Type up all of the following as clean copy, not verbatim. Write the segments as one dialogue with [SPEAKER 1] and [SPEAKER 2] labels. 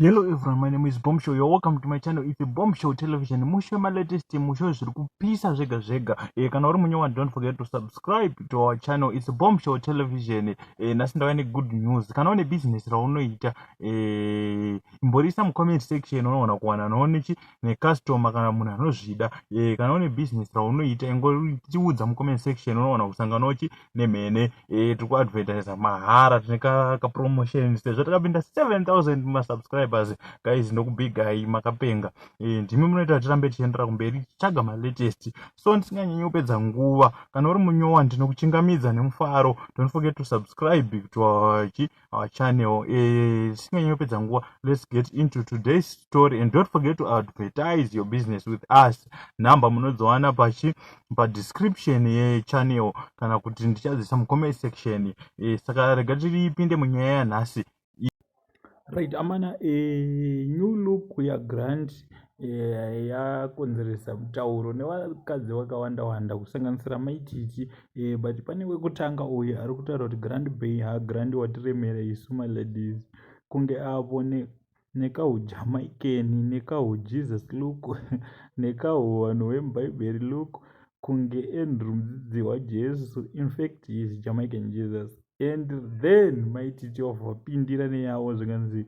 [SPEAKER 1] Hello everyone, my name is Bomb Show. You're welcome to my channel. It's a Bomb Show Television. Musho malatest, musho zviri kupisa zvega zvega. Kana uri munyowa, don't forget to subscribe to our channel. It's a Bomb Show Television. Nhasi ndauya negood news. Kana une business raunoita, imborisa mucomment section, unoona kuwana noonechi necustomer kana munhu anozvida. Kana une business raunoita, ingotiudza mucomment section, unoona kusanganawo chi nemhene. Tiri kuadvertisa mahara, tine kapromotion sezvo takapinda 7000 masubscribers. Guys, ndokubigai, makapenga. Ndimi munoita tirambe tichiendera kumberi tichitsvaga malatest. So ndisinganyanyi kupedza nguva, kana uri munyowa, ndinokuchingamidza nemufaro. Don't forget to subscribe to our channel. Tisinganyanyi kupedza nguva, let's get into today's story and don't forget to advertise your business with us. Nhamba munodziwana pachi padescription yechannel kana kuti ndichadzisa mucomment section. Saka rega tiripinde munyaya yanhasi.
[SPEAKER 2] Right, amana, new look yaGrand yakonzeresa mutauro nevakadzi vakawanda wanda, kusanganisira Maititi. But pane wekutanga uyu ari kutaura kuti, "Grand Bay, ha, Grand watiremera isu maladies, kunge avo nekahuJamaican, nekahuJesus look, nekahu hwemubhaibheri look, kunge Andrew mudzidzi waJesu. In fact, he is Jamaican Jesus." And then Maititi wavapindira neyavo, zvikanzi,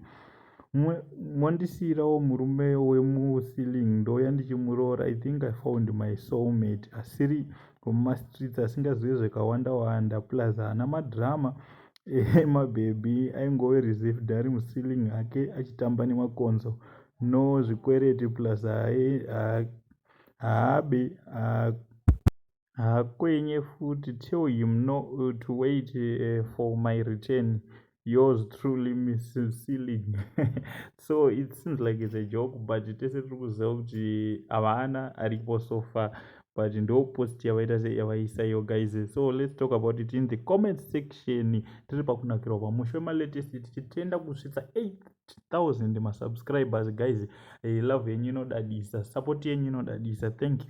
[SPEAKER 2] "Mondisiyirawo murume wemuceiling, ndouya ndichimuroora. I think I found my soulmate, asiri wemumastreets, asingazivi zvakawanda wanda, plus haana madrama emabhebhi, aingove reserved, ari muceiling ake achitamba nemakonzo. No zvikwereti, plus haabe, haakwenye futi. Tell him no, to wait for my return. Yours truly, Mrs Ceiling." So it seems like it's a joke, but tese tiri kuziva kuti havana aripo so far, but ndo post yavaita sei, yavaisa iyo, guys. So let's talk about it in the comment section. Tiri pakunakirwa pamusho wemalatest, tichitenda kusvitsa 8000 masubscribers. Guys, love yenyu inodadisa, support yenyu inodadisa. Thank you.